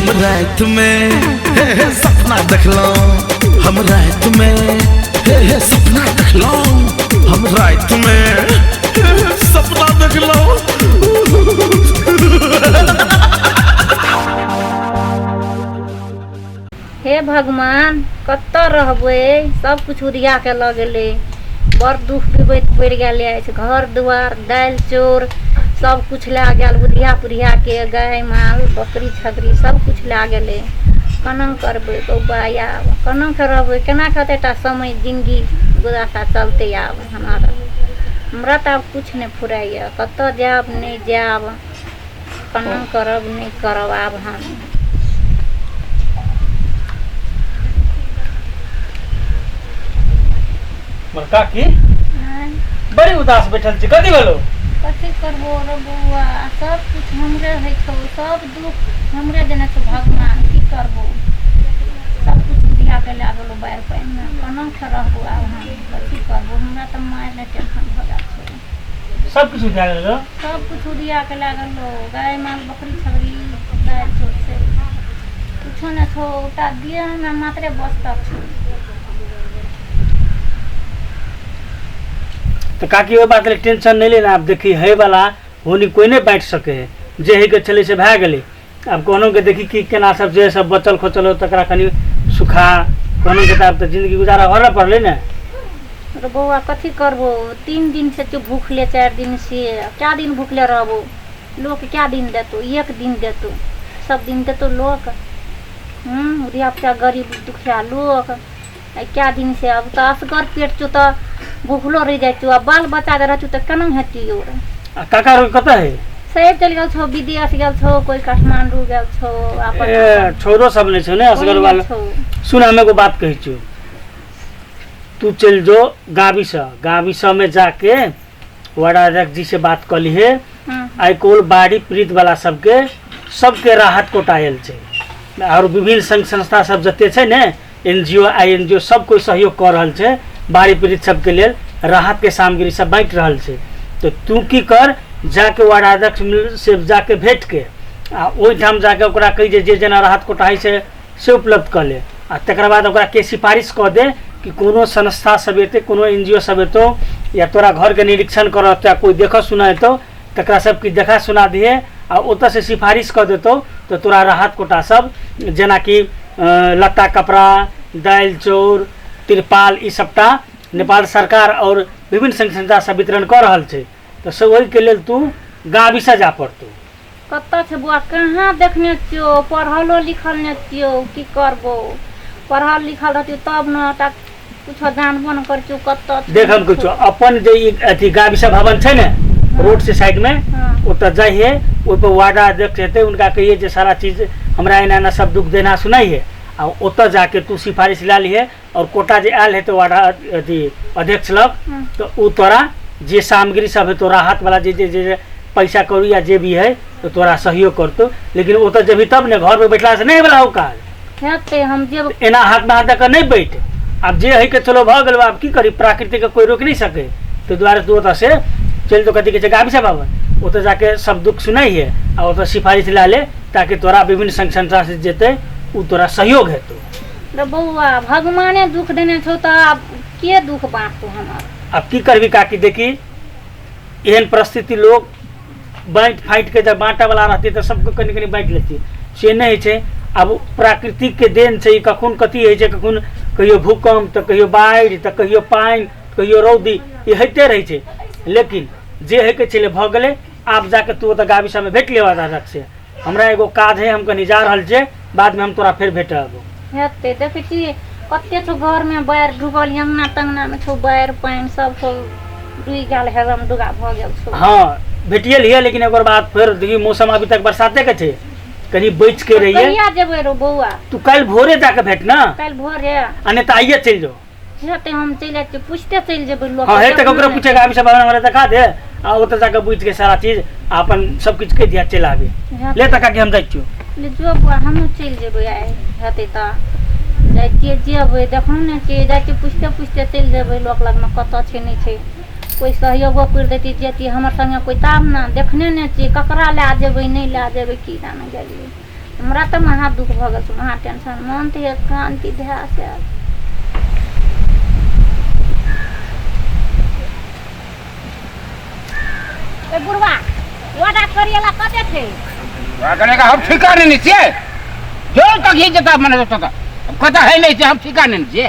हम रात में हे हे सपना देखलहुँ, हम रात में हे हे सपना देखलहुँ, हम रात में हे हे सपना देखलहुँ। हे भगवान, कतऽ रहबै? सब कुछ उधिया के लऽ गेलै। बड़ दुख विपैत पड़ि गेल अछि। घर दुआर, दालि चाउर सब कुछ लए गेल उधिया पुधिया के। गाय माल बकरी छकरी सब कुछ लए गेलै। केना करबै बौआ? आब केना के रहबै? केना के एतेटा समय जिनगी गुजारा चलतै आब हमर? हमरा तऽ आब किछु नहि फुराइए। कतऽ जायब, नहि जायब, केना करब, नहि करब आब हम। हमर काकी बड़ी उदास बैठल छी, कथी भेलो? कथी करबो रे बौआ, सब कुछ हमरे होइ छौ, सब दुख हमरे देने छौ भगवान। की करबो, सब कुछ उधिया के लए गेलो बाढ़ि पानिमे। केना के रहबो आब हम? कथी करबो? हमरा तऽ मारि नहि टेंशन भऽ गेल छौ। सब किछु उधिया गेलो? सब कुछ उधिया के लए गेलो, गाय माल बकरी छकरी दालि चोर से कुछो नहि छौ। टा देहमे मात्रे बस्तर छौ। तऽ काकी, ओहि बात लेल टेंशन नहि लेना। आब देखी, है वाला होनी कोई नहि बाँटि सकै है। जे है के छलै से भए गेलै। आब कोनो के देखी कि केना सब जे सब बचल खोचल हो तकरा कनि सुखा कोनो के। तऽ आब तऽ जिंदगी गुजारा करऽ पड़लै ने। रे बौआ, कथी करबो? 3 दिन से तू भूखले, 4 दिन से। क्या दिन भूखले रहबो? लोक क्या दिन देतो? एक दिन देतो, सब दिन देतो लोक? धिया पुता गरीब दुखिया लोक आइ क्या दिन से। अब तऽ असगर पेट छौ तऽ भूखलो रहि जाइ छौ, आ बाल बच्चा जे रहतौ तऽ केना हेतियौ रे? आ काका रो कतऽ है? से चलि गेल छौ, विदेश गेल छौ, कोइ काठमांडू गेल छौ अपन। ए, छोरो सब नहि छौ ने? कोइ असगर नहि वाला छौ। सुन, हम एगो बात कहै छियौ। तू चलि जो गाबीसँ, गाबीसँ में जाके वार्ड जी से बात कऽ लिहे। आइ कोल बाढ़ि पीड़ित वाला सबके सबके राहत कोटा आयल छै और विभिन्न संघ संस्था सब जते छै ने, N G O, I N G O, सब कोइ सहयोग कऽ रहल छै। बाढ़ि पीड़ित सबके लेल राहत के सामग्री सब बांटि रहल छै। तऽ तू की कर, जाके वार्ड अध्यक्ष से जाके भेट के आ ओहिठाम जाके ओकरा कही जे जे जेना राहत कोटा होइ छै से उपलब्ध कऽ ले, आ तकर बाद ओकरा के सिफारिश कऽ दे कि कोनो संस्था सब एतै, कोनो एन जी ओ सब एतौ या तोरा घरके निरीक्षण करत या कोइ देखऽ सुनऽ एतौ, तकरा सब किछु देखा सुना दिहे आ ओतऽसँ सिफारिश कऽ देतौ, तऽ तोरा राहत कोटा सब जेनाकि लत्ता कपड़ा, दालि चाउर, तिरपाल, ई सबटा नेपाल सरकार आओर विभिन्न संघ संस्था सब वितरण कऽ रहल छै। तऽ से ओहिके लेल तू गाबिसँ जा पड़तौ। कतऽ छै बौआ? कहाँ देखने छियौ? पढ़लो लिखल नहि छियौ। की करबौ? पढ़ल लिखल रहतियौ तब ने टा कुछो जानबो ने करतियौ कतऽ छै, देख, हम नहि कहै छौ। छियौ, अपन जे ई अथी गाबिसा भवन छै ने रोड से साइड में, ओतऽ जाइहे, ओहिपर वार्ड अध्यक्ष हेतै, हुनका कहिए जे सारा चीज हमरा एना एना सब दुख देना सुनाइहे, आ ओतऽ जाके तू सिफारिश लए लिहे और कोटा जे आयल हेतै वार्ड अथी अध्यक्ष लग, तऽ ओ तोरा जे सामग्री सब हेतौ राहत वाला, जे जे जे जे पैसा कौड़ी या जे भी है, तऽ तोरा सहयोग करतौ। लेकिन ओतऽ जेबही तब ने, घर में बैठला से नहि होय वला ओ काज। हेतै, हम जेब। एना हाथ में हाथ दऽ कऽ नहि बैठ। आब जे है के चलो भऽ गेल, आब की करी? प्रकृति के कोई रोक नहीं सके। ताहि दुआरे तू ओतऽ से चलि तो कथी कहै छै गाबी सब ओतऽ जाके सब दुख सुनाइहे आ ओतऽ सिफारिश लए ले, ताकि तोरा विभिन्न संघ संस्था से जेतै ओ तोरा सहयोग हेतौ। रे बौआ, भगवाने दुख देने छौ तऽ आब के दुख बाँटतौ हमर? आब की करबी काकी? देखी, एहन परिस्थिति लोग बाँटि फाँटि के जब बाँटऽ वाला रहतै तऽ सबके कनि कनि बाँटि लेतियै, से नहि होइ छै। आब प्राकृतिक के देन छै, ई कखन कथी होइ छै, कखन कहियो भूकम्प तऽ कहियो बाढ़ि तऽ कहियो पानि, कहियो रौदी, ई होइते रहै छै। लेकिन जे होइके छलै भऽ गेलै। आब जाके तू ओतऽ गाबी सबमे भेट लिअ अध्यक्ष से। हमरा एगो काज है, हम कनि जा रहल छियै, बादमे हम तोरा फेर भेटब। हेतै, देखै छी कते छौ घरमे बाढ़ि डूबल, अङ्गना तङ्गनामे छौ बाढ़ि पानि, सब छौ डूबि गेल, हेरम डुगा भऽ गेल छौ। हाँ, भेटिए लिहे, लेकिन ओकर बाद फेर देखी, मौसम अभी तक बरसाते के छै, कनि बचि के रहिए। कहिया जेबै रो बौआ? तू काल्हि भोरे जाके भेट ना। काल्हि भोरे? आ नहि तऽ आइए चलि जाओ। हेतै, हम चलि जाइ छियै, पुछते चलि जेबै लोक। हाँ, हेतै, ककरो पूछेगा अभी सब हमरा देखा दे आ ओतऽ जाके बुझि के सारा चीज आ अपन सब किछु कहि दिया, चलि आबी। ले तऽ काकी, हम जाइ छियौ। ले जो बौआ, हमहूँ चलि जेबै आइ। हेतै तऽ जाइ छियै, जेबै, देखलहुँ ने छियै, जाइ छियै, पुछिते पुछिते चलि जेबै लोक लगमे, कतऽ छै नहि छै। कोइ सहयोगो करि देती, जेती हमर संगे कोइ, तब ने। देखने नहि छियै, ककरा लए जेबै, नहि लए जेबै, की जाने गेलियै। हमरा तऽ महा दुख भऽ गेल छै, महा टेंशन, मन तऽ कान्ति धए से। ए बुढ़वा, वादा करिएला कते छै? करेगा हम ठिका नहीं छियै, जो तक ही जता मने तक कता है नहीं छै, हम ठिका नहीं छियै।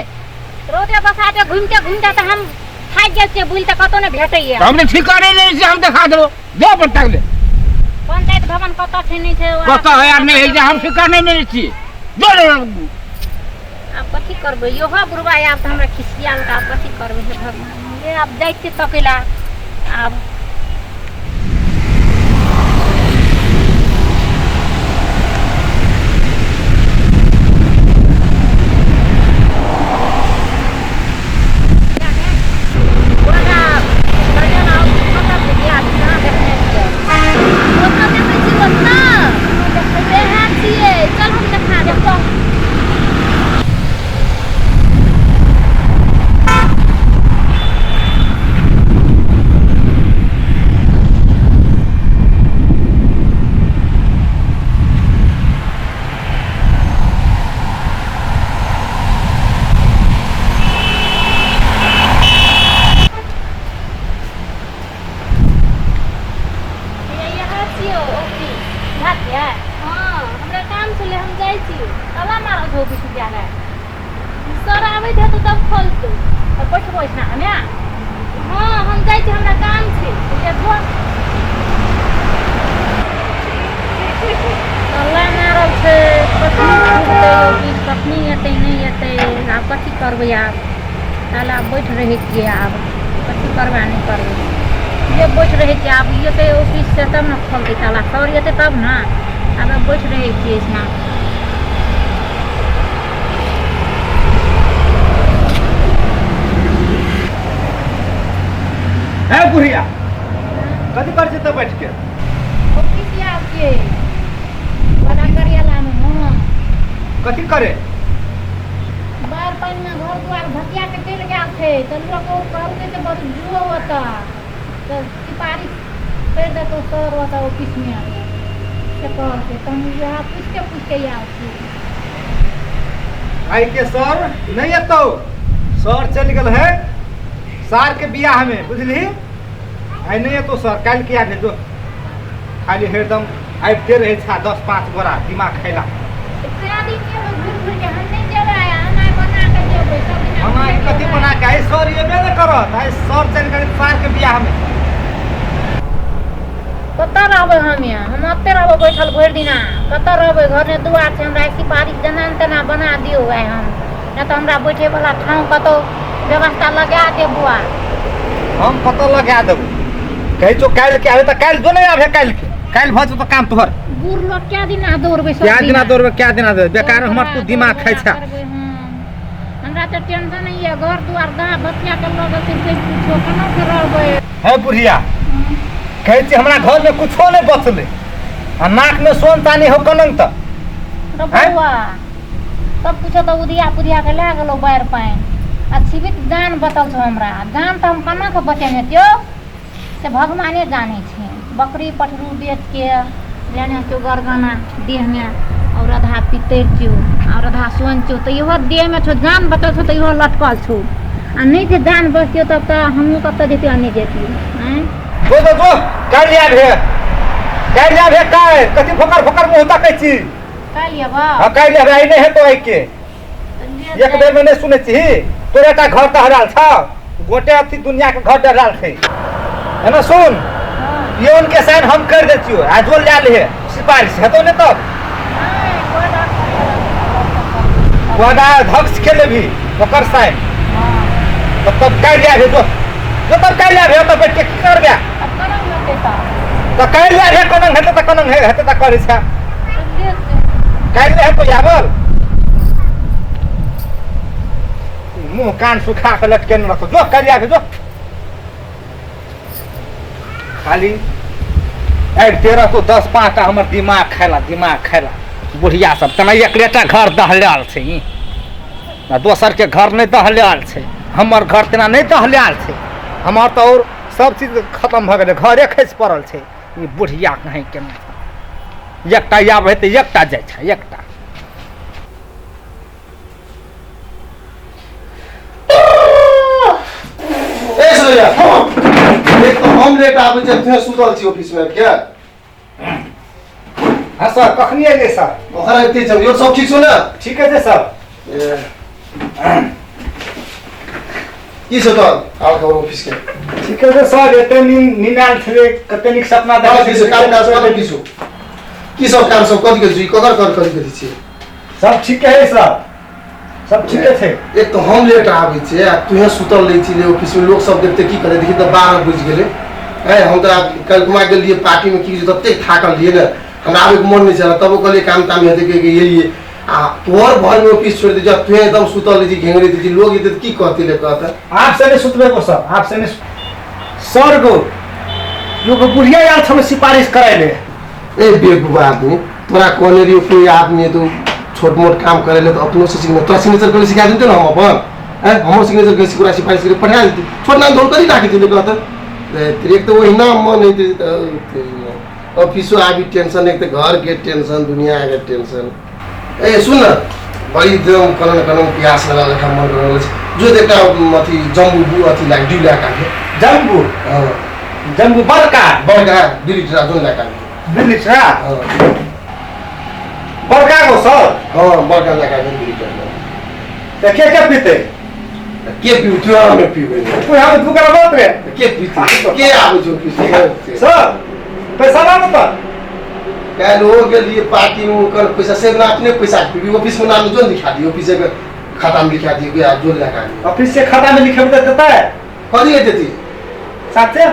रोजे बसाते घुमिते घुमिते तऽ हम थाकि गेल छियै, बुलि तऽ कतौ नहि भेटैया। हम तऽ ठिका नहीं लेने छियै, हम देखा देबो, दे अपन तक ले। पंचायत भवन कतऽ छै नहि छै? कतऽ है आर नहि है जे हम ठिका नहीं लेने छियै। जो ले। आब कथी करबै इहो बुढ़वा, आब तऽ हमरा खिसियाल, आब कथी करबै? हे भगवान, हे आब जाइ छियै तकै ला आब। चल हम देखा देब। यहाँ छियौ ऑफिस? हाँ, हमरा काम छलै, हम जाइ छी। ताला मारल छौ ऑफिस जाके? सर आबैत हेतौ तब खोलतौ। तऽ बैठबो एहिठिना हमे? हाँ, हम जाइ छी, हमरा काम छै। देखो, ताला मारल छै, कखनी खुलतै ऑफिस, कखनी एतै नहि एतै? आब कथी करबै आब? ताला बैठ रहै छियै, आब कथी करबै आ नहि करबै? जे बैठ रहै छियै, आब एतै ऑफिस से तब ने खोलतै ताला, सर एतै तब ने। आब बैठ रहै छियै एहिठिना। है बुढ़िया, कथी करै छै तऽ बैठ के? ऑफिस आब छियै, बड़ा करियालामे। हँ। कथी करे? बाढ़ि पानिमे घर दुआर भसिया के चलि गेल छै, तऽ लोक ओ कहलकै जे बड़ जुओ ओतऽ तऽ सिफारिश करि देतौ सर ओतऽ ऑफिसमे, से कहलकै, तऽ हम इएह पुछिते पुछिते आयल छी। आइ के सर नहीं एतौ, सर चलि गेल है सार के बियाह में, बुझली? आइ नहीं एतौ सर, काल्हि के आबे जो। खाली हरदम आबिते रहै छा 10-5 गोरा दिमाग खैला। कए दिन जेबै घुरि घुरि के? हम नहि जेबै आइ, हम आइ बना के जेबै सब दिना। हम आइ कथी बना के? आइ सर एबे ने करत, आइ सर चलि गेल सार के बियाह में। कतऽ रहबै हम यहाँ? हम ओते रहबै बैठल भरि दिना? कतऽ रहबै? घर ने दुआर छै। हमरा सिफारिश जेना ने तेना बना दियौ आइ हम, नहि तऽ हमरा बैठे वाला ठाउँ कतौ व्यवस्था लगा दे बुआ। हम कतऽ लगा देबौ? कहै छौ काल्हि के आबे तऽ काल्हि जो, नहि आबे काल्हि के, काल्हि भऽ जेतौ काम तोहर। बूढ़ लोग क्या दिना दौड़बै सब क्या दिना दिना? दौड़बै, क्या दिना दौड़बै? बेकार हमर तू दिमाग खाइ छा। करबै हम? हमरा तऽ टेंशन नहीं है, घर दुआर दहा बतिया के लऽ गेल छै, कुछो केना के रहबै? है बुढ़िया, कहै छी हमरा घर में कुछो नहीं बचलै आ नाक में सोन तानी हो कनंग तऽ रे बौआ, सब कुछो तऽ उधिया पुधिया के लए गेलौ बाढ़ि पानि, आ जीवित जान बचल छौ हमरा। जान तऽ हम केना के बचेने छियौ से भगवाने जानै छै। बकरी पठरू बेच के लेने छियौ गरगना देहमे, और आधा पितर छियौ और आधा सोन छियौ, तऽ इहो देहमे छौ। जान बचल छौ तऽ इहो लटकल छौ, आ नहि जे जान बचतियौ तब तऽ हमहूँ कतऽ जैतियौ आ नहि जैतियौ, आँय? जो जो जो, काल्हि आबे, काल्हि आबे काल्हि। कथी फोकर फोकर मुँह तकै छी? काल्हि अयबह? हाँ, काल्हि आबे, आइ नहि हेतौ। आइ के एक बेर में नहीं सुनै छी। तोरे टा घर दहराल छौ? गोटे अथी दुनिया के घर डहराल छै। है ना, सुन, पियोन के साइन हम कर दै छियौ, आ जो लए ले सिफारिश हेतौ ने तब वाडा अध्यक्ष के लेबही ओकर साइन, तब तब काल्हि आबे। जो जो, तब काल्हि आबे। तब बैठ के की करबे? तऽ काल्हि आबे। कोना हेतै तऽ कोना हेतै तऽ करै छै। काल्हि नहि हेतौ आबल। मुँह कान सुखा के लटकेने रखो। जो, काल्हि आबे जो। खाली आबिते रहतो 10-5 टा हमर दिमाग खायला, दिमाग खायला बुढ़िया सब। तेना एकरेटा घर दहलायल छै ई, आ दोसर के घर नहि दहलायल छै। हमर घर तेना नहि दहलायल छै, हमर तऽ और सब चीज खतम भऽ गेलै, घरे खसि पड़ल छै। ई बुढ़िया कहीं केना एकटा आबै तऽ एकटा जाइ छै एकटा। ए सुनैया, एक तऽ हम लेट आबै छी, तुहे सुतल छी ऑफिस में क्या? हाँ सर, कखनी एलियै सर? ओकरा एते छौ, यो सब ठीक छौ ने? ठीक है सर। की छौ तोहर हाल खबर ऑफिस के? ठीक है सर, एते नींद आयल छलै, कते नीक सपना देखै छी। काम काज कथी की छौ? की सब काम सब कथी के छी? ककर कर कथी के छी? सब ठीक है सर, सब ठीक छै। एक तऽ हम लेट आबै छियै आ तुहे सुतल रहै छी ऑफिस में, लोक सब देखते की करे? देखी तऽ 12 बजि गेलै। हम तऽ आब काल्हि घुमा गेल रहियै पार्टी में, की ततेक थाकल रहियै ने, हमरा आबैके मन नहि छलै, तबो कहलियै काम ताम हेतै कहि के एलियै। आ तोहर भर में ऑफिस छोड़ि दै छी, तुहे एकदम सुतल रहै छी, घेंगरे दै छी, लोग एतै तऽ की कहतै ले कहतै? आप से नहीं सुतबे को सर, आप से नहीं। सर गो एगो बुढ़िया आयल छलै सिफारिश करै ले। ए बेवकूफ आदमी, तोरा कहने रहियो कोई आदमी तो छोट मोट काम करे ले तो अपनो से सिग्नेचर, तोरा सिग्नेचर करे सिखा देते ना हम अपन, हैं हमरो सिग्नेचर करे सिखा सिफारिश करे पठा देती, छोट नाम धोल करी राखी देले कहत। एक तो वही नाम मन है ऑफिसो आबी टेंशन, एक तो घर के टेंशन, दुनिया के टेंशन। ए सुन न, बड़ी एकदम कनन कनन प्यास लगा लेखा मन कर रहल छै। जो एकटा अथी जम्बू अथी लाग ड्यू लए के जम्बू? हां जम्बू बड़का बड़का 2 लीटर जोन लए के 2 लीटर? हां बड़का को सर? हां बड़का लए के 2 लीटर। त के के पीते? के पीते? हमें पीबे तू हम तू कर बात रे के पीते के आबै छौ पीते सर? पैसा ना बता काल्हि हो गेलियै पार्टी में, ओकर पैसा से ना अपने पैसा पीबी, ऑफिस में नाम जो लिखा दियो, ऑफिस के खाता में लिखा दियो कि आप जो लगा दियो। ऑफिस से खाता में लिखे बता देता है? कथी के देती? साथे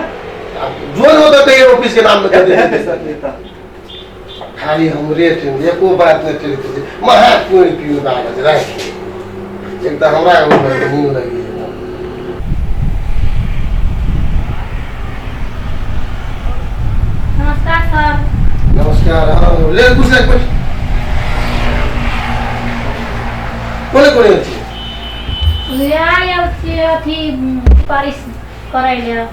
जो हो तो कहिए ऑफिस के नाम में दे देती। खाली हमरे टेन एको बात नहीं टेन देती, महा कोई पीउ बागज राख एक त हमरा नींद लगी। नमस्कार सर। नमस्कार। हाँ ले कुछ ले कुछ कोने कोने छी ले आयल छी अथी सिफारिश करै ले।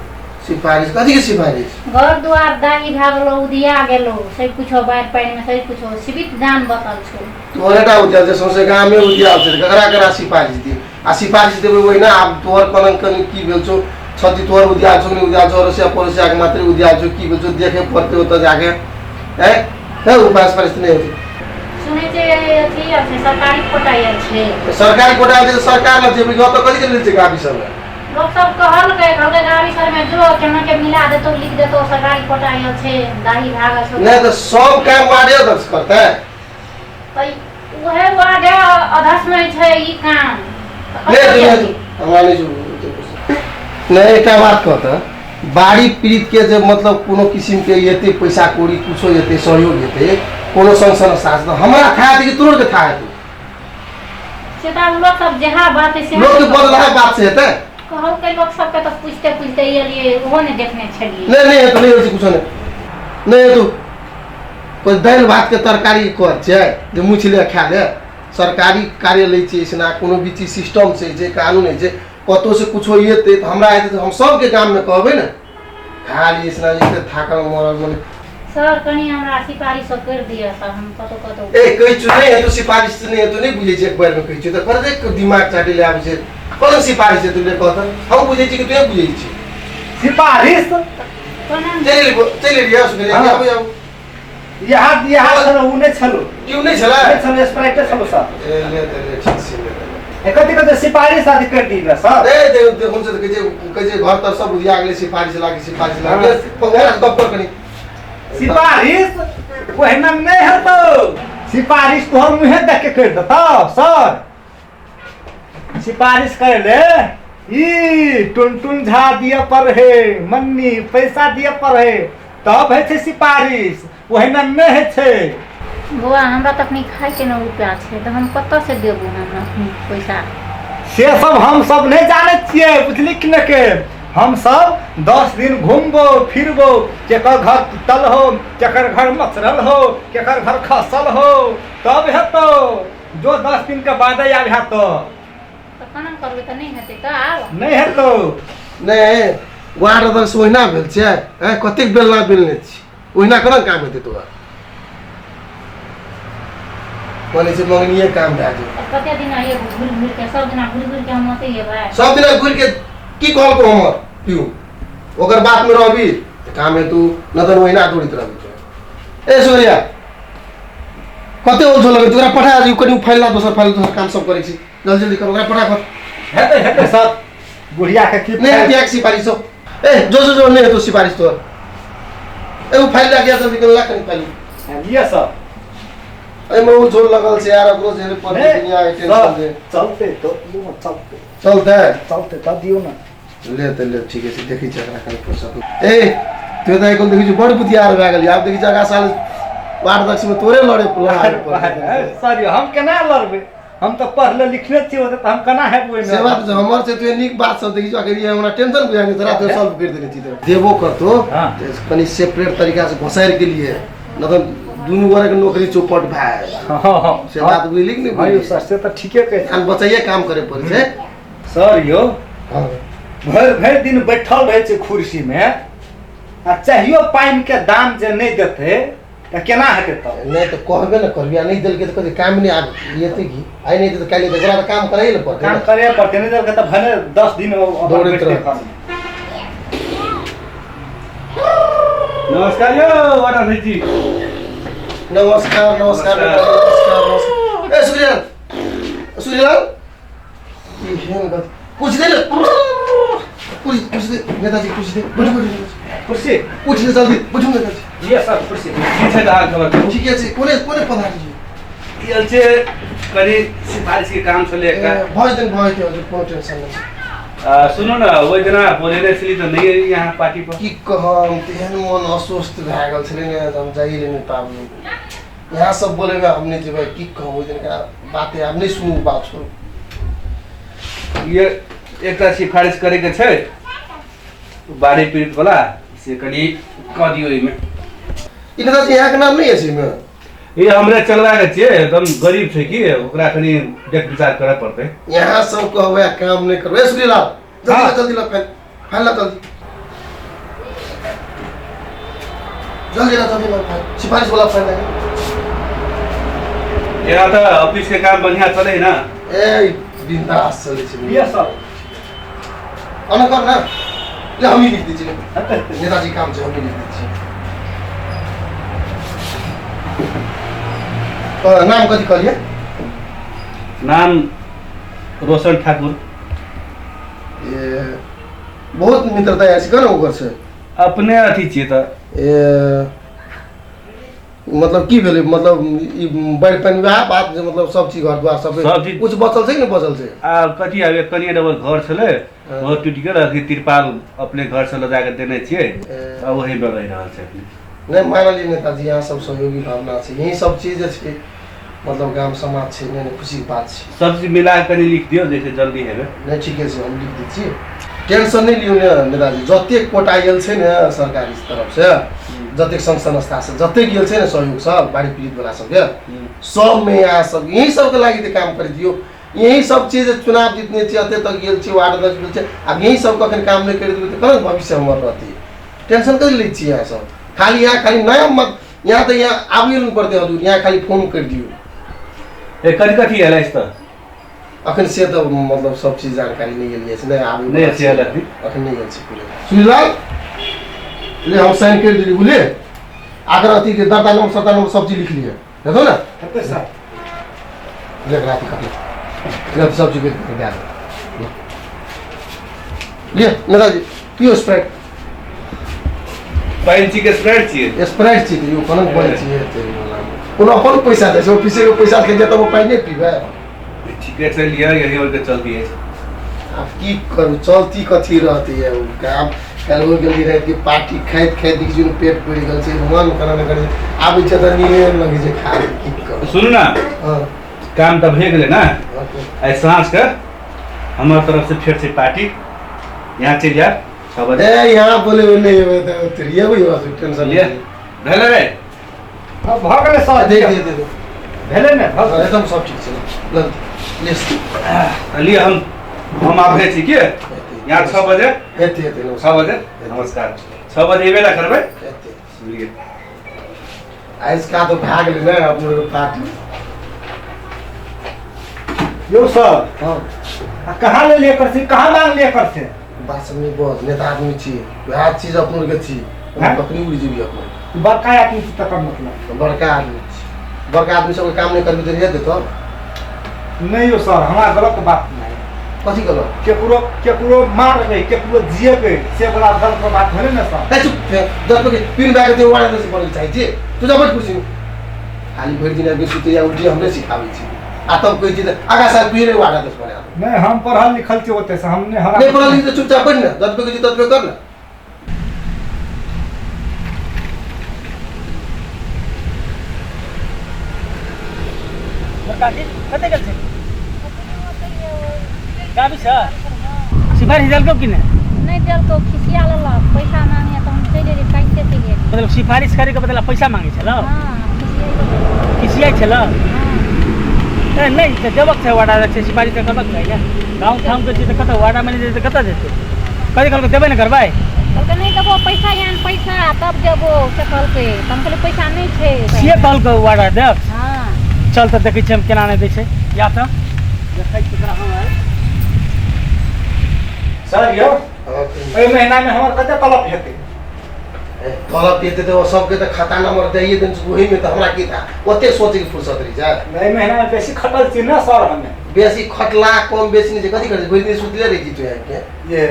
सिफारिश कथी के सिफारिश? घर द्वार दागी भए गेलो, उदिया गेलो, सब कुछो बाढ़ि पानि में सब कुछो सीमित जान बचल छौ। तोहरे उदियाल छै, सौंसे गामे उदियाल छै, ककरा ककरा सिफारिश दी? आ सिफारिश देबै ओहिना आब तोहर कनन कन की भेल छौ, छति तोहर उदियाल छौ नहि उदियाल छौ, अड़ोसिया पड़ोसिया के मात्रे उदियाल छौ, की भेल छौ देखे पड़तै ओतऽ जाके। हैं है उपाय सिफारिश नहि हेतै। सुनै छै अथी आयल छै सरकारी कोटा आयल छै। सरकारी कोटा आयल छै सरकार लग जेबै, ओतऽ कथी के लेल छै गाबी सब? लोक सब कहलकै कहलकै गाबी सब में जो केना के मिला देतौ लिख देतौ सरकारी कोटा आयल छै दाही भागल छौ। नहि तऽ सब काम वार्डे अध्यक्ष करतै? तऽ उहे वार्डे अध्यक्ष में छै ई काम। नहि हमरा नहि नहि एकटा बात कहतऽ, बाढ़ि पीड़ित के जे मतलब कोनो किसिम के एते पैसा कौड़ी कुछो एते सहयोग हेतै कोनो संग संस्था से, हमरा था हेतै कि तोहर के था हेतै? से तऽ लोक सब जहाँ बात है से लोक के बदलाह बात से हेतै? कहलकै लोक सबके तऽ पूछते पूछते एलियै, ओहो नहि देखने छलियै। नहि नहि हेतौ, नहि होइ छै कुछो नहि नहि हेतौ। कोइ दालि भात के तरकारी कर छै जे मुछि ले खा ले। सरकारी कार्यालय छै ऐसना कोनो भी चीज सिस्टम से छै, कानून होइ छै, कतौ से कुछो एतै तऽ हमरा एतै तऽ हम सबके गाममे कहबै ने। खाली ऐसना एते थाकल मरल मने। सर कनी हमरा सिफारिश सब कर दिअ सर, हम कतौ कतौ ए कहै छु नहि हेतौ सिफारिश नहि हेतौ, नहि बुझै छी एक बारमे कहै छु तऽ कर दिमाग चाटै ले आबै छै। कोन सिफारिश हेतौ ले कहत? हम बुझै छी कि तू बुझै छी? सिफारिश चलि एलियै सुनलियै आबू आबू। यहाँ यहाँ छलो उ नहि छलो। क्यों नहि छलै? नहि छलो, स्प्राइट छलो सर। ए ले ले ठीक छै ले। ए कथि कथि सिफारिश आदि कर दी ना सर? ए दे दे हम से कहै छै घर तर सब उदिया गेलै सिफारिश लागे सिफारिश लागे। पंगरा गप कर कनी। सिफारिश ओहिना नहि हेतौ, सिफारिश तोहर मुँहे देख के कर देतौ सर। सिफारिश कर ले ई टुनटुन झा दिए पर है, मन्नी पैसा दिए पर है, तब है छै सिफारिश, ओहिना नहि होइ छै। बौआ हमरा तऽ अखनी खाइके ने रुपया छै तऽ हम कतऽ से देबू हम अखनी पैसा? से सब हम सब नहि जानै छियै, बुझली कि नहि के? हम सब 10 दिन घूमबो फिरबो, केकर घर टूटल हो, केकर घर मचरल हो, केकर घर खसल हो, तब हेतौ। जो 10 दिन के बाद आयल हेतौ तऽ केना करबै तऽ नहि हेतै तऽ आब नहि हेतौ। नहि वार्ड अध्यक्ष ओहिना भेल छै, कतेक बेलना बेलने छी, ओहिना केना काम हेतै तोरा? कहने छै मंगनीये काम भए जेतै। कते दिन आइए घुरि घुरि के सब दिना घुरि घुरि के हम ओतै एबै? सब दिना घुरि के की कहलको हमर पियू ओकर बात में रहबी तऽ काम हेतु, न तऽ ओहिना दौड़ैत रहबी। ए सूर्या, कते ओलझो लगै तोरा, पठा दियौ कनि फाइल ला, दोसर फाइल, दोसर काम सब करै छी, जल्दी जल्दी कर, ओकरा पठा कर। हेतै हेतै सर, बुढ़िया के की नहि हेतै एक सिफारिश हो। ए जो जो जो, नहि हेतौ सिफारिश तोहर। ए ओ फाइल लए के जल्दी कर, ला कनि फाइल। लिअ सर। एहिमे ओ झोल लगल छै यार, ओकरो झेले पड़तै दुनिया के टेंशन छै। चलते तो दियौ ने, चलते। चलतै। चलते तऽ दियौ ने। ले तऽ ले, ठीके छै, देखै छी एकरा कनि फुर्सत। ए तू तऽ एखन देखै छी बड़ बुधियार भए गेली, आब देखै छी अगा साल वार्ड अध्यक्ष में तोरे लड़े लड़ाइ पड़तै। सर यौ, हम केना लड़बै? हम तऽ पढ़ले लिखने छियै ओते, तऽ हम केना हेबै ओहिमे? से बात छै, हमर छै तू नीक बात सब देखै छी, अगर ये हमरा टेंशन बुझाइ नहि, तोरा तो सॉल्व करि देने छी। तऽ देबो करतो तऽ कनि सेपरेट तरीका से घोसारि के लिए, नहि तऽ दुनू गोरे के नौकरी चौपट भए जायत। से बात बुझली कि नहि? हँ यौ बुझली सर, से तऽ ठीके कहै छी। ध्यान बचैये काम करे पड़ै छै। सर यौ, भरि भरि दिन बैठल रहै छै कुर्सी मे, आ चाहियो पानि के दाम जे नहि देतै तऽ केना हेतै तब? नहि तऽ कहबे ने करबी, आ नहि देलकै तऽ कहतै काम नहि आब एतै की, आइ नहि देतै काल्हि देतै, ओकरा तऽ काम करैए ने पड़तै। काम करे पड़तै, नहि देलकै तऽ भने 10 दिन अपन दौड़ैत बैठते रहतै। घरमे। नमस्कार यौ वार्ड जी। नमस्कार नमस्कार नमस्कार नमस्कार। ए सूर्यलाल, सूर्यलाल, एहन गत पूछ दे ने, पूछ पूछ दे नेताजी, पूछ दे, बैठू बैठू कुर्सी उठ ने जल्दी, बैठू नेताजी। लिअ सर कुर्सी। की छै तऽ हाल खबर कहू? ठीके छै। कोने कोने पधारी? ई आयल छै, कनि सिफारिश के काम छलै एकटा। भऽ जेतै भऽ जेतै हजुर, कोनो टेंशन नहि। सुनू ने, ओहि दिना बोलेने छली तऽ नहि एली अहाँ पार्टी पर। की कहम, तेहन मन अस्वस्थ भए गेल छलै ने, हम जाइए नहि पाबलहुँ। यहाँ सब बोलेबै हम नहि जेबै, की कहब, ओहि दिनका बाते आब नहि सुनू, बात छोड़ू। ये एकटा सिफारिश करैके छै बाढ़ि पीड़ित वाला, से कनि कऽ दियौ एहिमे। ई नेताजी यहाँके नाम नहि अछि एहिमे? ई हमरे चलबाके छियै, एकदम गरीब छै कि ओकरा कनि देख विचार करऽ पड़तै। यहाँ सब कहबै काम नहि करबै। ए सुनीलाल, जल्दी ला, जल्दी ला फाइल, फाइल ला जल्दी, जल्दी ला, जल्दी ला फाइल, सिफारिश वाला फाइल ला। यहाँ तऽ ऑफिस के काम बढ़िया चलै ना? ए बिंदास चलै छै। लिअ सर। अना कर ना, ले हमही लिख दै छी, नेताजी काम छै, हमही लिख दै छी। नाम कथी कहलियै? नाम रोशन ठाकुर। ए बहुत मित्रता अछि ने ओकर से? अपने अथी छियै तऽ। ए मतलब की भेलै, मतलब ई बाढ़ि पानि वएह बात जे मतलब सब चीज घर द्वार सब सब चीज- कुछ बचल छै कि नहि बचल छै? आ कथी आब एक कनिए डबल घर छलै, ओहो टूटि गेल। अथी तिरपाल अपने घर से लऽ जाके देने छियै, आ ओहीमे रहि रहल छै अखनी। नहि मानलियै नेताजी, यहाँ सब सहयोगी भावना छै, यही सब चीज जे छै मतलब गाम समाज छै। नहि नहि, खुशीके बात छै। सब चीज मिला कऽ कनि लिख दियौ, जैसे जल्दी हेबै। नहि ठीके छै, हम लिख दै छी, टेंशन नहि लियौ ने नेताजी। जतेक कोटा गेल छै ने सरकारी तरफसँ, जतेक संघ संस्थासँ जतेक गेल छै ने सहयोग सब बाढ़ि पीड़ित वाला सबके, सबमे यहाँ सब यही सबके लागि तऽ काम करि दियौ। यही सब चीज चुनाव जितने छियै, एते तक गेल छी, वार्ड अध्यक्ष गेल छै, आब यही सब कखन काम नहि करि देबै तऽ केना भविष्य हमर रहतै? टेंशन कथी लै छियै अहाँ सब? खाली यहाँ खाली नाम मत, यहाँ तऽ यहाँ आबिए नहि पड़तै हजुर, यहाँ खाली फोन करि दियौ। ए कथी कथी आयल अछि तऽ? अखन से तऽ मतलब सब चीज जानकारी नहि गेलियै छै, नहि आबै। नहि अछि आयल अखन? अखन नहि गेल छै पूरे। सुनीलाल, ले हम साइन करि देली, बुझलियै? आकर अथी के दर्ता नंबर सरता नंबर सब चीज लिख लिए, हेतौ ने? हेतै सर। ले एकरा अथी कर ले, सब चीज दे दे लिए। नेताजी पियो स्प्राइट। पानि छी के स्प्राइट छियै? स्प्राइट छी यो, कोनो बनै छी हेतै कोनो अपन पैसा दै छै, ऑफिसे के पैसा के जेतै ओ पानि नहि पीबै। ठीके छै, लिअ, यही और के चलती अछि। आब की करू, चलती कथी रहतै ये ओ काम। काल्हि हो गेली राति के पार्टी खाइत खाइत देखै छियै पेट बढ़ि गेल छै, मन करऽ नहि करै छै, आबै छै तऽ नीले लगै छै खा, की करू? सुनू ने। हँ। काम तऽ भए गेलै ने? हँ। आइ साँझ के हमर तरफ से फेर छै पार्टी, यहाँ चलि जायब 6 बजे। ए यहाँ बोले नहि एबै तऽ ओतहि एबै, टेंशन लिअ, भेलै रे? हँ, भऽ गेलै सर। दे दे दे दे। भेलै ने, भऽ गेलै। एकदम सब ठीक छै, ल ले। तऽ लिअ, हम आबै छी के यहाँ 6 बजे। हेतै हेतै, नमस्कार। 6 बजे, नमस्कार, 6 बजे एबे ना करबै। हेतै। बुझलियै? आज का तऽ भए गेलै ने अपनो पार्टी। यौ सर। हाँ। आ कहाँ ले लिए कर से, कहाँ मांग लिए कर से? बात सब नहीं बस, नेता आदमी छी, वएह चीज अपनो के छी। हैं? कखनी उड़ि जेबी अपनो। बड़का आदमी छी तकर मतलब। बड़का आदमी छी, बड़का आदमी सबके काम नहि करबी तऽ रहि देतौ। नहीं यौ सर, हमरा गलत बात नहीं। कथी गलत? केकरो केकरो मारबै, केकरो जियेबै, से बड़ा गलत बात भेलै ने सर। ए चुप, दस बजे पिन बैग दे वाला से बोलल चाहै छी। तू जा बैठ कुर्सी में। खाली भरि दिन आबि सुतै या उल्टी हमरे सिखाबै छी। आ तब कहै छी तऽ आगा साल तुही रे वाला दस बने। नहीं, हम पढ़ल लिखल छी ओते से, हमने हमरा नहीं पढ़ल लिखल चुपचाप बैठ ने, 10 बजे ततबे कर ने। काकी कते गेल छै? गाबी छ सिफारिश देलकौ कि नहि? नहि देलकौ, खिसिया लेलक, पैसा मांगे तऽ हम चलि एलियै, काटिते चलि एलियै। मतलब सिफारिश करे के बदला पैसा मांगे छलौ? हाँ, खिसियाइ छलौ? हाँ। ए नहि तऽ देबक छै वाडा छै, सिफारिश तऽ करबक चाही ने। गाँव ठाम के छै तऽ कतऽ वाडा मैनेजर तऽ कतऽ जेतै? कथी कहलकै देबै ने करबै? कहलकै नहि देबो पैसा, यहाँ पैसा तब देबो से कहलकै। तऽ हम कहलियै पैसा नहि छै। से कहलकै वाडा अध्यक्ष? हाँ। चल तऽ देखै छियै हम केना नहि दै छै। या तऽ देखै छियै तोरा हम आइ। सर यौ, एहि महीना में हमर कते तलब हेतै? तलब हेतै तऽ सबके तऽ खाता नंबर दैए देने छै, ओहिमे तऽ हमरा की था ओते सोचैके फुर्सत रही छै। एहि महीना में बेसी खटल छी ने सर हमे। बेसी खटला कम बेसी नहि छै, कथी करै छै? भरि दिन सुतले रहै छी तू आबिके। ये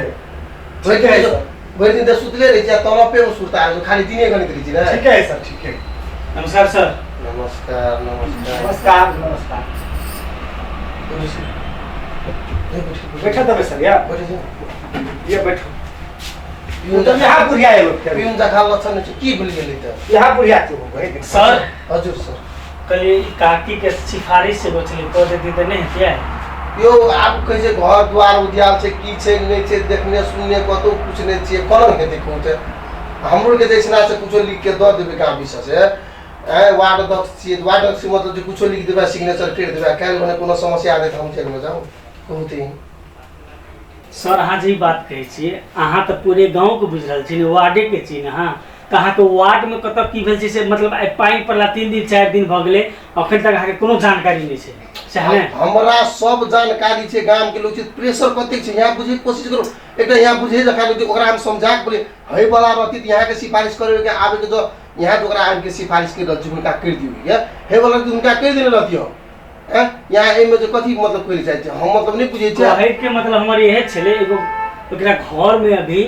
भरि दिन तऽ सुतले रहै छी आ तलबे मे सुता रहै छी, खाली दिने गणित रहै छी ने। ठीक है सर, ठीक है। नमस्कार सर। नमस्कार नमस्कार। नमस्कार नमस्कार। बैठा देबै सर, या ये बैठो। यहाँ बुढ़िया एगो पिउन जखा लक्षण छै, की भूल गेलै तऽ? यहाँ बुढ़िया छै सर। हजुर सर। कहलियै काकी के सिफारिश एगो छलै, कऽ देती तऽ नहि हेतियै? यौ आब कहै छै घर द्वार उद्यान छै, की छै नहि छै, देखने सुनने कतौ कुछ नहि छियै, कोना हेतै कहू तऽ? हमरो के जैसना से कुछो लिख के दऽ देबै गाँव विषय से। ए वार्ड अध्यक्ष छियै, वार्ड अध्यक्ष मतलब जे कुछो लिख देबै, सिग्नेचर करि देबै, काल्हि भने कोनो समस्या आबै तऽ हम जेलमे जाउ कहू तऽ? सर अहाँ जे बात कहै छियै, अहाँ तऽ पूरे गाँवके बुझि रहल छी ने, वार्डेके छी ने अहाँ। तऽ अहाँके वार्डमे कतऽ की भेल छै से मतलब आइ पानि पड़ला 3 दिन 4 दिन भऽ गेलै, अखन तक अहाँके कोनो जानकारी नहि छै, सएह ने? हमरा सब जानकारी छै, गामके लोक छै, प्रेशर कतेक छै यहाँ बुझैके कोशिश करू। एकटा यहाँ बुझै जखन ओकरा हम समझा के बोलियै है वाला रहती तऽ यहाँके सिफारिश करैके आबैके जो यहाँ ओकरा आबिके सिफारिश करि रहल छी हुनका करि दियौ, हे वाला रहती हुनका करि देने रहती हम। यहाँ एहिमे जे कथी मतलब कहै चाहै छै हम मतलब नहि बुझै छियै। कहैके मतलब हमर इएह छलै, एगो ओकरा घरमे अभी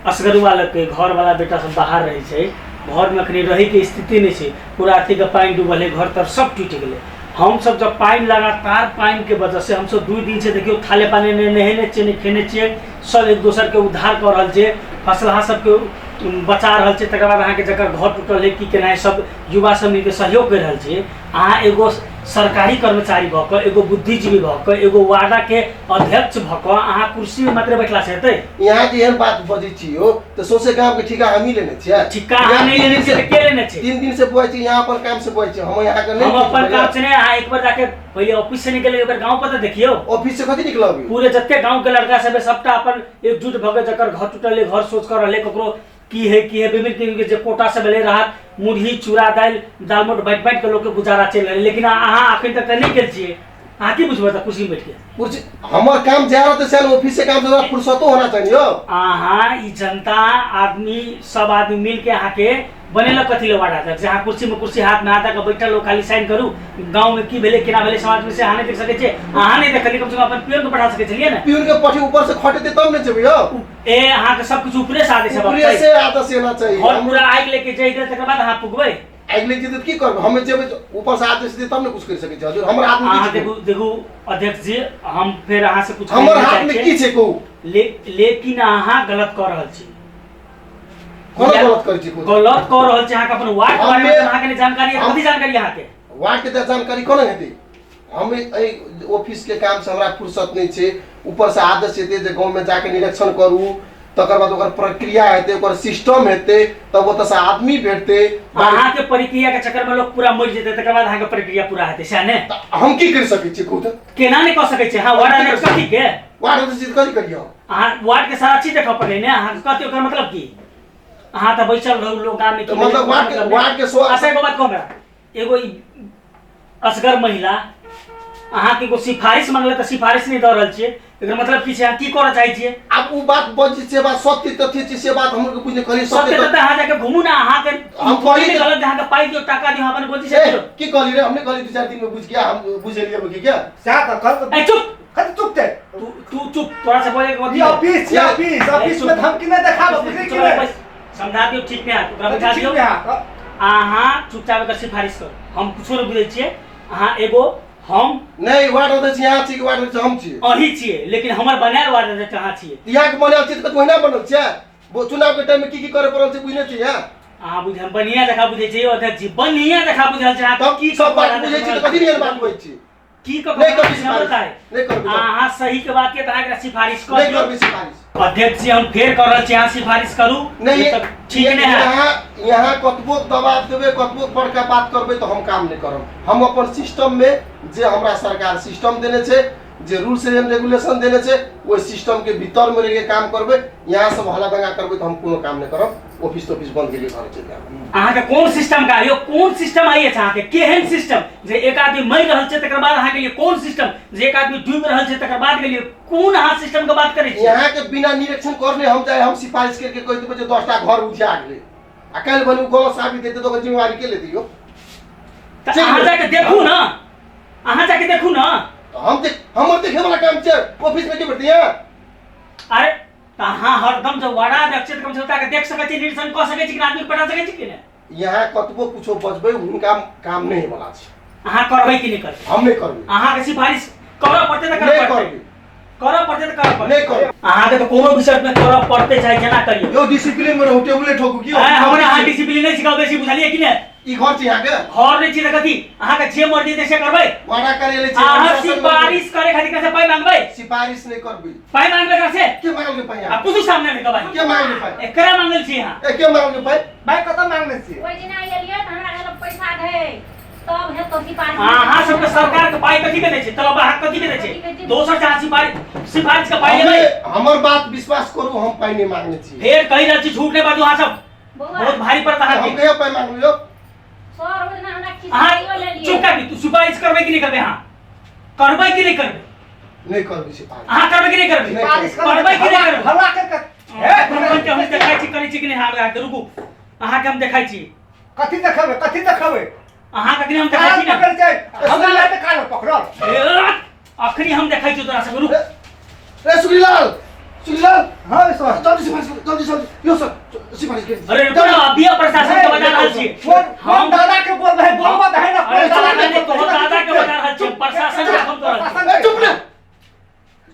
असगरुआ लगके घरवाला बेटा सब बाहर रहै छै, घरमे अखनी रहैके स्थिति नहि छै, पूरा अथीके पानि डूबल है, घर तर सब टूटि गेलै। हमसब जब पानि लगातार पानिके वजह से हमसब 2 दिन से देखियौ थाले पानि नहि नहेने छियै नहि खेने छियै, सब एक दोसरके उद्धार कऽ रहल छियै, फसलहा सबके बचा रहल छियै। तकर बाद अहाँके जकर घर टूटल है की केना है सब युवा सब मिलके सहयोग करि रहल छियै। अहाँ एगो सरकारी कर्मचारी भऽ कऽ, एगो बुद्धिजीवी भऽ कऽ, एगो वार्डाके अध्यक्ष भऽ कऽ अहाँ कुर्सीमे मात्र बैठला से हेतै? यहाँ जे एहन बात बजै छी यौ तऽ सौंसे गामके ठीका हमही लेने छियै। ठीका अहाँ नहि लेने छियै तऽ के लेने छै? 3 दिन से बुआइ छी, यहाँ अपन काम से बुआइ छी, हम यहाँ के नहि हम अपन काम से नहि। अहाँ एक बार जाके पहिले ऑफिस से निकल एक बार गाँव पर तऽ देखियौ। ऑफिस से कथी निकलबै? पूरे जते गाँव के लड़का सब सबटा अपन एकजुट भऽ के जकर घर टूटल घर सोच कर रहलै ककरो की है की है, विभिन्न किस्म के जे कोटा से भेलै राहत मुरही चूड़ा दालि दालमोट बाँटि बाँटि के लोकके गुजारा चलि रहलै, लेकिन अहाँ अखन तक तऽ नहि गेल छियै। अहाँ की बुझबै तऽ कुर्सी बैठ के? कुर्सी हमर काम जा रहल छै, ऑफिस से काम से फुर्सतो होना चाहिए यौ। अहाँ ई जनता आदमी सब आदमी मिल के अहाँके बनेलक कथी ले वार्ड अध्यक्ष? अहाँ कुर्सी में कुर्सी हाथ में हाथ के बैठल हो, खाली साइन करू, गाँव में की भेलै केना भेलै समाज में से अहाँ नहि देख सकै छियै। अहाँ नहि देखलियै, कम से कम अपन पियन के पठा सकै छलियै ने। पियन के पठी ऊपर से खटेतै तब ने जेबै यौ। ए अहाँके सब किछु ऊपरे से आदेश ऊपरे से आदेश एना चाहिए। घर पूरा आगि लेके जइतै तकर बाद अहाँ पुगबै। आगि लेके जेतै की करबै? हमे जेबै ऊपर से आदेश देतै तब ने कुछ करि सकै छी। हजुर हमर हाथ में अहाँ देखू देखू अध्यक्ष जी, हम फेर अहाँ से कुछ हमर हाथ में की छै कहू? लेकिन अहाँ गलत कऽ रहल छी। कोन गलत करै छी? गलत कऽ रहल छी। अहाँके अपन वार्ड के बारे में अहाँके नहि जानकारी है, कथी जानकारी अहाँके? वार्ड के जानकारी कोना हेतै? हम एहि ऑफिस के काम से हमरा फुर्सत नहीं छै, ऊपर से आदेश हेतै जे गाँव में जाके निरीक्षण करू, तकर बाद ओकर प्रक्रिया हेतै, ओकर सिस्टम हेतै, तब ओतऽ से आदमी भेटतै। अहाँके प्रक्रिया के चक्कर में लोग पूरा मरि जेतै, तकर बाद अहाँके प्रक्रिया पूरा हेतै, सएह ने? हम की करि सकै छी कहू तऽ? केना नहि कऽ सकै छी? हाँ वार्ड अध्यक्ष कथी के? वार्ड अध्यक्ष कथी करियौ? अहाँ वार्ड के सारा चीज देखऽ पड़ै ने, अहाँके कथी ओकर मतलब की? अहाँ तऽ बैसल रहू लोग गाँव में। मतलब वार्ड के अच्छा एगो बात कहू हमरा, एगो असगर महिला अहाँके एगो सिफारिश मांगले तऽ सिफारिश नहि दऽ रहल छियै, एकर मतलब की छै? अहाँ की करऽ चाहै छियै? आब उ बात बजै से बात सत्य तथ्य छै, से बात हमरो के बुझने कहलियै। सत्य तथ्य अहाँ जाके घुमू ने, अहाँके हम कहलियै गलत, अहाँके पाइ दियौ, टाका दियौ, अपन गोजी से दियौ। की कहली रे? हमने कहली 2-4 दिन में बुझ गया, हम बुझेलियै की क्या सएह तऽ कहल। ए चुप, कथी चुप छै? तू चुप, तोरा से बोले के ई ऑफिस छै, ऑफिस, ऑफिस में धमकी नहि देखाबऽ, बुझली कि नहि? समझा दियौ, ठीक नहि हैत, ओकरा बुझा दियौ। अहाँ चुपचाप एकर सिफारिश करू, हम कुछो नहि बुझै छियै। अहाँ एगो हम नहीं वार्ड अध्यक्ष यहाँ छी कि वार्ड अध्यक्ष हम छी? अही छियै, लेकिन हमर बनायल वार्ड अध्यक्ष अहाँ छियै। यहाँ के बनायल छी तऽ महीना बनल छै, चुनाव के टाइम में की की करे पड़ल छै बुझने छी यहाँ? अहाँ बुझ, हम बढ़िया देखा बुझै छियै अध्यक्ष जी, बढ़िया देखा बुझल छै। अहाँ की सब बात बुझै छी तऽ कथी नहि बात बुझै छी? की कऽ नहीं करबै सिफारिश, नहीं करबै। अहाँ सही के बात के तऽ अहाँ सिफारिश कर नहीं करबै सिफारिश। अध्यक्ष जी हम फेर कर रहल छी, अहाँ सिफारिश करू। नहीं ठीक नहीं है। यहाँ कतबो दबाव देबै, कतबो बड़का बात करबै तऽ हम काम नहीं करब। हम अपन सिस्टम में जे हमरा सरकार सिस्टम देने छै, जे रूल्स एंड रेगुलेशन देने छै, ओहि सिस्टम के भीतर में रह के काम करबै। यहाँ सब हल्ला दंगा करबै तऽ हम कोनो काम नहीं करब, ऑफिस तॉफिस बंद के लिए घर चलि जायब। अहाँके कोन सिस्टम का यौ, कोन सिस्टम आई अछि अहाँके? केहन सिस्टम जे एक आदमी मरि रहल छै तकर बाद अहाँके लिए कोन सिस्टम, जे एक आदमी डूबि रहल छै तकर बाद के लिए कोन अहाँ सिस्टम के बात करै छी? यहाँ के बिना निरीक्षण करने हम जाए, हम सिफारिश करके कहि देबै जे 10टा घर उठा गेलै आ काल्हि बनी गलत साबित हेतै तऽ ओकर जिम्मेवारी के लेतै यौ? तऽ अहाँ जाके देखू ने, अहाँ जाके देखू ने। हम देख, हमर देखे वाला काम छै, ऑफिस में के बैठते हैं? अरे अहाँ हरदम जब वार्ड अध्यक्ष कम से कम देख सकै छी, निरीक्षण कऽ सकै छी कि आदमी पठा सकै छी कि नहि? यहाँ कतबो कुछो बजबै हुनका काम नहीं वाला छै। अहाँ करबै कि नहि करबै? हम नहीं करबै। अहाँके सिफारिश करऽ पड़तै तऽ करऽ पड़तै, करऽ पड़तै तऽ करऽ पड़तै। नहीं करबै। अहाँके तऽ कोनो विषय में करऽ पड़तै, चाहे जेना करियौ। यौ डिसिप्लिन में रहू, टेबुले ठोकू की? हमरा अहाँ डिसिप्लिन नहीं सिखाउ बेसी, बुझलियै कि नहि? ई घर छै अहाँके? घर नहि छी तऽ कथी? अहाँके जे मर्जी हेतै से करबै। वादा करे ले छी। अहाँ सिफारिश करे खातिर कैसे पाइ मांगबै? सिफारिश नहीं करबै। पाइ मांगबै कहाँ से? के मांगल पाइ? आ पूछू सामने में कबाई। के मांगल पाइ? एकरा मांगल छी अहाँ। ए के मांगल पाइ? भाई कत मांगने छी? ओइ दिना एलियै तऽ हमरा कहलक पैसा दे तब हेतौ सिफारिश। अहाँ सबके सरकार के पाइ कथी के दै छै? तलब अहाँ कथी के दै छै? दोसर से अहाँ सिफारिश के पाइ लेबै? हमर बात विश्वास करू, हम पाइ नहीं मांगने छी। फेर कहि रहल छी, झूठ नहीं बाजू अहाँ सब, बहुत भारी पड़ता है। हम कहिया पाइ मांगलियो? सर ओइ दिना हमरा खिसियो लेलियै। चुप काकी, तू सिफारिश करबै कि नहीं करबै? अहाँ करबै कि नहीं करबै? नहीं करबै सिफारिश। अहाँ करबै कि नहीं करबै? सिफारिश करबै कि नहीं करबै? हल्ला कर के हम देखाइ छी करै छी कि नहीं? अहाँ रुकू, अहाँके हम देखाइ छी। कथी देखेबै? कथी देखेबै? अहाँके अखनी हम देखाइ छी ने। पकड़ जाय, हमरा लए तऽ कान पकड़ल। अखनी हम देखाइ छी तोरा सब, रुक। ए सुखीलाल, सुखीलाल। हां सर, जल्दी सिफारिश करू, जल्दी जल्दी। यो सर सिफारिश कर। अरे रुको ना, अभी प्रशासन के बता रहल छी। हम दादा के बोल रहे, बोलबा है ना। अरे दादा के तो दादा के बता रहल छी, प्रशासन के फोन कर रहल छी। चुप ना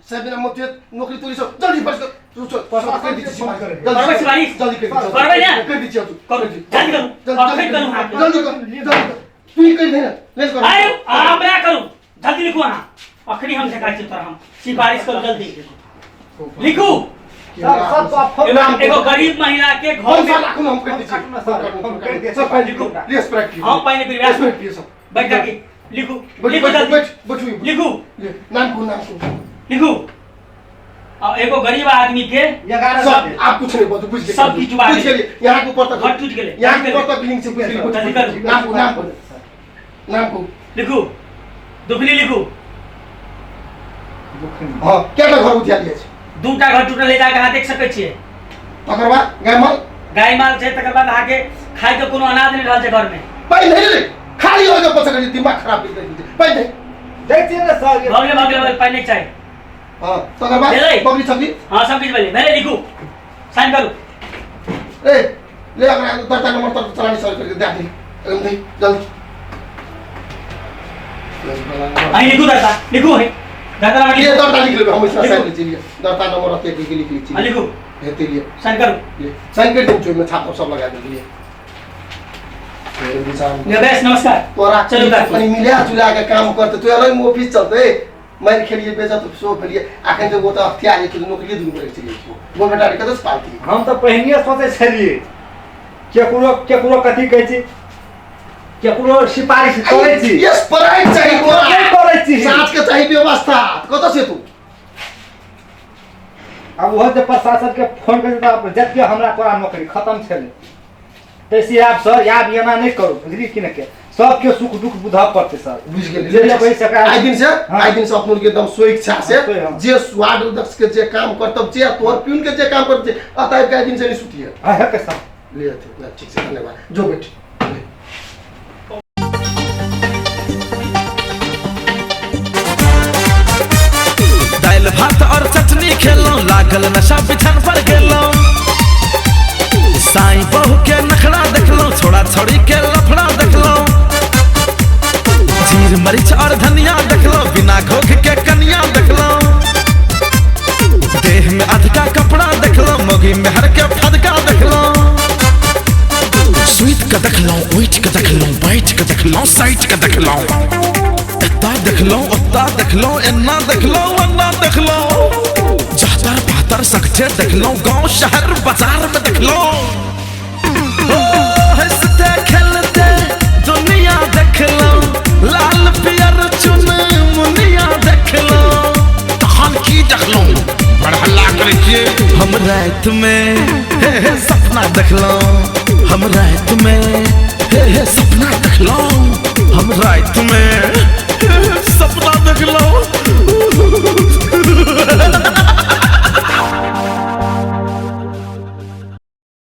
साहब, बिना मत नौकरी तोरी सब, जल्दी सिफारिश कर। कर दी सिफारिश, जल्दी सिफारिश, जल्दी कर दी। करबै ना? कर दी तू, करू, जल्दी करू, जल्दी करू, जल्दी कर, जल्दी कर। तू ही कर दे ना, ले कर। अरे हमरा करू, जल्दी लिखू अहाँ। अखनी हम देखाइ छी तोरा, हम सिफारिश करू, जल्दी लिखू। एगो गरीब महिला के घर में हम कर दी छी, सब लिखू। हम पानि पीबै, बैठ जाके लिखू, लिखू जल्दी, लिखू। नाम को, नाम को लिखू। एगो गरीब आदमी के सब आप कुछ नहीं बोलते, बुझ गेलियै, सब किछु बुझ गेलियै। यहाँ के ऊपर तक घर टूट गेलै, यहाँ के ऊपर तक बिल्डिंग से बुझ गेलियै। नाम को, नाम को, नाम को लिखू। दुखनी लिखू। हां, केटा घर उठा लिया छै? दूटा घर टूटल है, जाके अहाँ देख सकै छियै। तकर बाद गाय माल, गाय माल छै, तकर बाद अहाँके खाय के कोनो अनाज नहि रहल छै घर में। पाइ नहीं रे, खाली हो जाओ, पसंद दिमाग खराब कर दै छै। पाइ नहीं दै छियै ने सर, भगले भगले पाइ नहीं चाही। हां, तकर बाद बकरी छकरी, हां सब किछ भेलै, भेलै। लिखू, साइन करू। ए ले अगर दर्ता नंबर तर चलानी सर करके दे दे, एकदम जल्दी। अहीं लिखू दर्ता, लिखू है दर्ता नंबर, ये दर्ता लिख लेबै हम, इसमें साइन ले दर्ता नंबर रहते के लिख ली। लिखू, हेते लिए साइन करू, ले साइन कर दे, में छाप सब लगा दे लिए। ले बेस, नमस्कार। तोरा चलू कनी मिला जुला के काम करते, तो अलग ऑफिस चलते, मारि खेलिए बेजा तो सो भेलिए। अखन जे ओ तऽ अख्तियार जे नौकरी दुनू करे चलि गेल, वो बेटा के कतऽ से पालती? हम तऽ पहिनिये सोचै छलियै केकरो केकरो कथी कहै छी, केकरो सिफारिश करै छी। यस पढ़ाई चाही तोरा, नहीं करै छी, साँझ के चाही व्यवस्था, कतऽ से तू? अब ओहो जे प्रशासन के फोन करै तऽ जते हमरा तोरा नौकरी खत्म छलै। तैसे आब सर आब एना नहीं करू, बुझली कि नहीं? के सबके सुख दुख बुझऽ पड़तै सर। बुझि गेली। जे लेबै से एकरा- आइ दिन से, हाँ। आइ दिन से अपनो के एकदम स्वेच्छा से हाँ, हाँ। जे वार्ड अध्यक्ष के जे काम करतब जे तोहर प्यून के जे काम करतब अतः आबि के आइ दिन से नहीं सुतिए। हाँ, हेतै सर। ले अथी, ना, ठीक छै, धन्यवाद। जो बेटी। दालि भात और चटनी खेलौं, लागल नशा बिछान पर गेलौं। साईं बहू के नखरा देखलौं, छोड़ा छोड़ी के लफड़ा देखलौं। जीर मरीच और धनिया देखलौं, बिना घोघ के कनिया देखलौं। देह में अधका कपड़ा देखलौं, मोगी मेहर के फदका देखलौं। सुति के देखलौं, उठि के देखलौं, बैठ के देखलौं, सटि के देखलौं। एता देखलौं, ओता देखलौं, एना देखलौं, ओना देखलौं। जहतर पातर सगठे देखलौं, गांव शहर बाजार में देखलौं। ओ हंसते खेलते दुनिया देखलौं, लाल पियर चुन मुनिया देखलौं। तहन की देखलौं? बड़ हल्ला करै छियै। हम राति में हे हे सपना देखलौं, हम राति में हे हे सपना देखलौं, हम राति में हे हे सपना देखलौं।